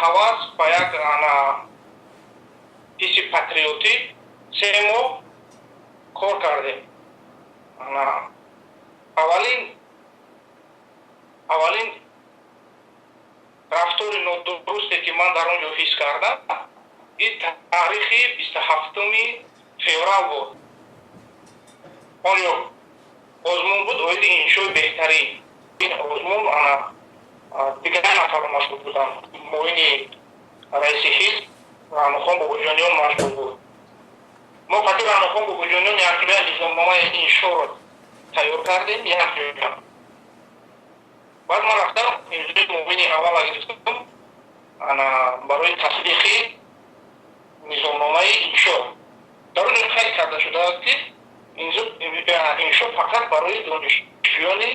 Ҳавас, ба як ана ҳисси патриотӣ 3 моҳ кор кардем. Ана аввалин рафтори нодурусте, ки ман дар он ҷо ҳис кардам, ин таърихи 27-уми феврал буд. Он ҷо озмун буд оиди иншои беҳтарин. Ин озмун ана дигар нафарро машғул буданд. Муовини раиси ҳизб Раънохон Бобоҷониён машғул буд. Мо қати Раънохон Бобоҷониён якҷоя низомномаи иншоро тайёр кардем якҷоя. Баъд ман рафтам, имзои муовини аввала гирифтам ана барои тасдиқи низомномаи иншо. Дар он ҷо қайд карда шудааст, ки иншо фақат барои донишҷӯёни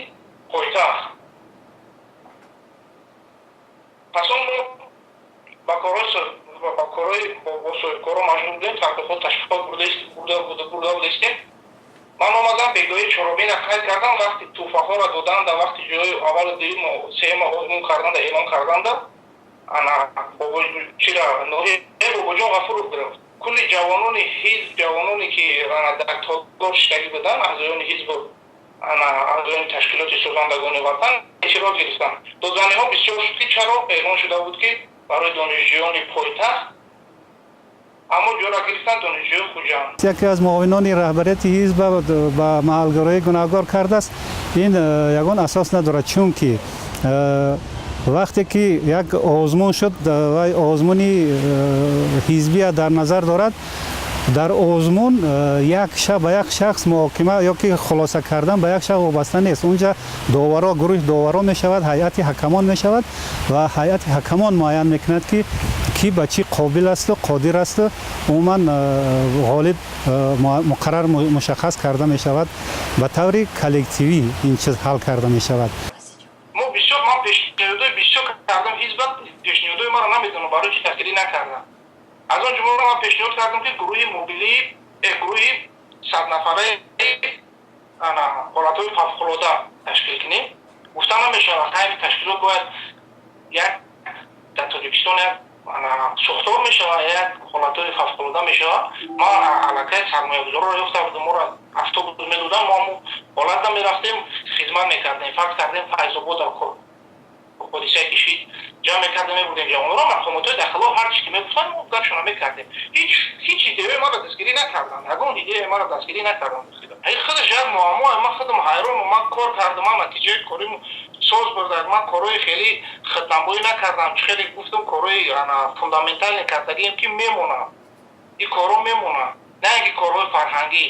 пойтахт. Пас он мо ба корҳои бо соҳибкоро машғул будем, таблиғот, ташвиқот бурда будестем. Ман омадам, бегоҳии чорабина қайд кардам. Вақти тӯҳфаҳоро доданда, вақти ҷои аввалу дуюму сеюма озмун карданда эълон карданда, ана чира ноҳия Бобоҷон Ғафуров гирифт. Кулли ҷавонони ҳизб, ҷавононе, ки ана дар толор шиштагӣ буданд, аъзоёни ҳизбу ана аъзоёни ташкилоти Созандагони Ватан, эътироз гирифтанд. Додзаниҳо бисёр шуд, ки чаро эълон шуда буд, ки барои донишҷӯёни пойтахт, аммо ҷора гирифтанд донишҷӯи Хуҷанд. Яке аз муовинони раҳбарияти ҳизб ба маҳалгароӣ гунаҳгор кардааст, ин ягон асос надорад, чунки вақте ки як озмун шуд, вай озмуни ҳизбия дар назар дорад. Дар озмун як ба як шахс муҳокима ё ки хулоса кардан ба як шахс вобаста нест. Унҷа доваро, гурӯҳи доваро мешавад, ҳайати ҳакамон мешавад ва ҳайати ҳакамон муайян мекунад, ки кӣ ба чӣ қобил асту қодир асту умуман ғолиб муқаррар, мушаххас карда мешавад. Ба таври коллективӣ ин чиз ҳал карда мешавад. Мо бисёр, ман пешниҳодои бисёр кардам ҳизба. Пешниҳодои маро намедонам барои чӣ дастгирӣ накардам. Аз он ҷумла ман пешниҳод кардам, ки гурӯҳи мобилии гурӯҳи 100 нафараи ана ҳолатҳои фавқулода ташкил кунем. Гуфта намешавад, ҳайми ташкилот бояд як дар Тоҷикистон як сохтор мешавад, як ҳолатҳои фавқулода мешавад. Ман аллакай сармоягузорро ёфта будам, моро автобус медодам, мо ҳамун ҳолатда мерафтем, хизмат мекардем. Фарз кардем, Файзобода ҳодисае ки шид, ҷамъ мекардем, мебурдем ҷавонро. Мақомотҳои дахлдор ҳар чи ки мегуфтанд, мо гапшона мекардем. Ҳеҷ идеяи маро дастгирӣ накарданд, ягон идеяи маро дастгирӣ накарданд. Худаш як муаммо. Ман худам ҳайронам. Ман кор кардам, ман натиҷаи корим соз бурдам. Ман корҳои хеле хидматбоӣ накардам, чӣ хеле гуфтам, корҳои фундаментальный кардагием, ки мемонам. Ин корҳо мемонанд, на ин ки корҳои фарҳангӣ.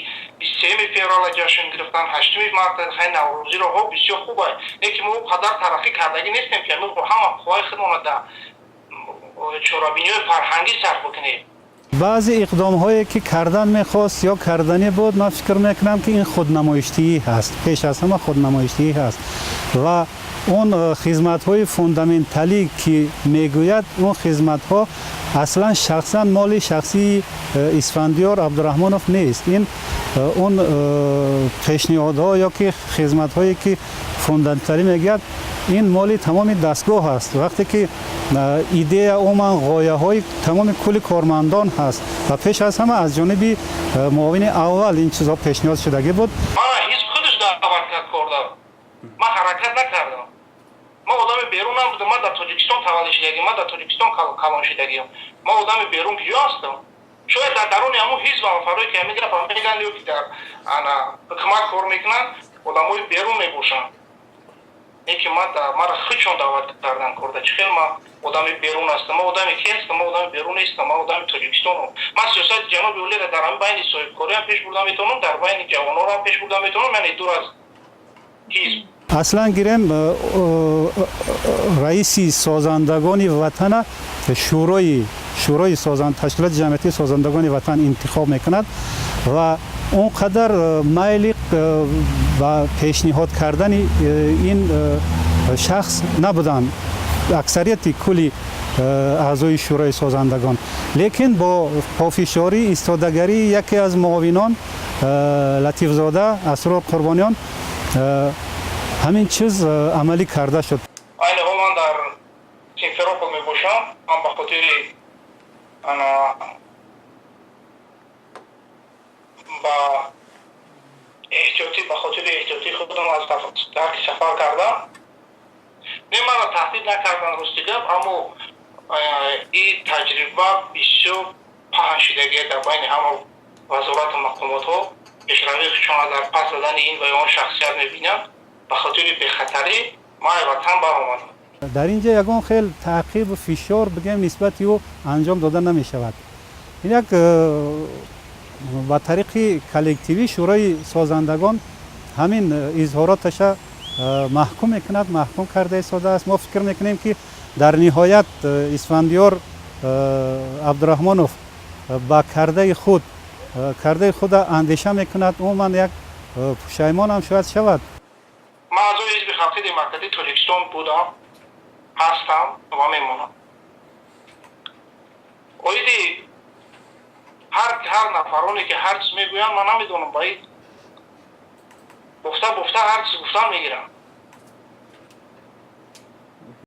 23-юми феврала ҷашн гирифтан, 8-уми марта, хай, наврӯзиро ҳо бисёр хуб ай, не ки мо қадар тараққӣ кардагӣ нестем, ки ҳама қувваи худмона дар чорабиниҳои фарҳангӣ сарф бикунем. Баъзе иқдомҳое, ки кардан мехост ё карданӣ буд, ман фикр мекунам, ки ин худнамоиштиӣ ҳаст, пеш аз ҳама худнамоиштиӣ ҳаст. Ва он хизматҳои фундаменталӣ, ки мегӯяд, он хизматҳо аслан шахсан моли шахсии Исфандиёр Абдураҳмонов нест. Ин он пешниҳодҳо ё ки хизматҳое, ки фундаменталӣ мегӯяд, ин моли тамоми дастгоҳ аст. Вақте ки идея, умуман ғояҳои тамоми кулли кормандон ҳаст ва пеш аз ҳама аз ҷониби муовини аввал ин чизҳо пешниҳод шудагӣ буд. Мана ҳизб худаш даъват кард корда, ман ҳаракат накардам. Ман одами берун набудам. Ман дар Тоҷикистон таваллуд шудагим, ман дар Тоҷикистон калон шудагиам. Ман одами берун киҷо ҳастам? Шояд дар даруни ҳамун ҳизб нафарое, ки ҳамин гапа мегӯянд ё ки дар ана ҳукумат кор мекунанд, одамои берун мебошанд. Не ки мара худшон даъват кардан корда. Чӣ хел ман одами берун ҳастам? Ман одами ки ҳастам? Ман одами берун нестам, ман одами Тоҷикистонам. Ман сиёсати ҷаноби олиро дар ҳамин байни соҳибкориам пеш бурда метавонам, дар байни ҷавононам пеш бурда метавонам, яъне дур аз ҳизб. Аслан гирем, раиси Созандагони Ватана шӯрои ташкилоти ҷамъиятии Созандагони Ватан интихоб мекунад ва он қадар майли ба пешниҳод кардани ин шахс набуданд аксарияти кулли аъзои шӯрои созандагон. Лекин бо пофишорӣ, истодагарии яке аз муовинон, Латифзода Асрор Қурбониён, ҳамин чиз амалӣ карда шуд. Айни ҳол ман дар Симферопол мебошам. Ман ба хотири ана ба эҳтиётӣ, ба хотири эҳтиётии худам аз тарки сафар кардам. Не, маро таҳдид накардан, рости гап, аммо ин таҷриба бисёр паҳн шидагия дар байни ҳама вазорату мақомотҳо. Пешравии худшона дар пас задани ин ва он шахсият мебинанд. Ба хотири бехатарӣ ман аз ватан баромадам. Дар ин ҷо ягон хел таъқибу фишор, бигем, нисбати ӯ анҷом дода намешавад. Ин як ба тариқи коллективӣ Шӯрои созандагон ҳамин изҳороташа маҳкум мекунад, маҳкум карда истодааст. Мо фикр мекунем, ки дар ниҳоят Исфандиёр Абдураҳмонов ба кардаи худ, кардаи худа андеша мекунад, умуман як пушаймонам шояд шавад. Ман аъзои Ҳизби Халқи Демократии Тоҷикистон будам, ҳастам ва мемонам. Оиди ҳар нафароне ки ҳар чиз мегӯянд, ман намедонам, ба ин бофта бофта ҳар чиз гуфтан мегирам.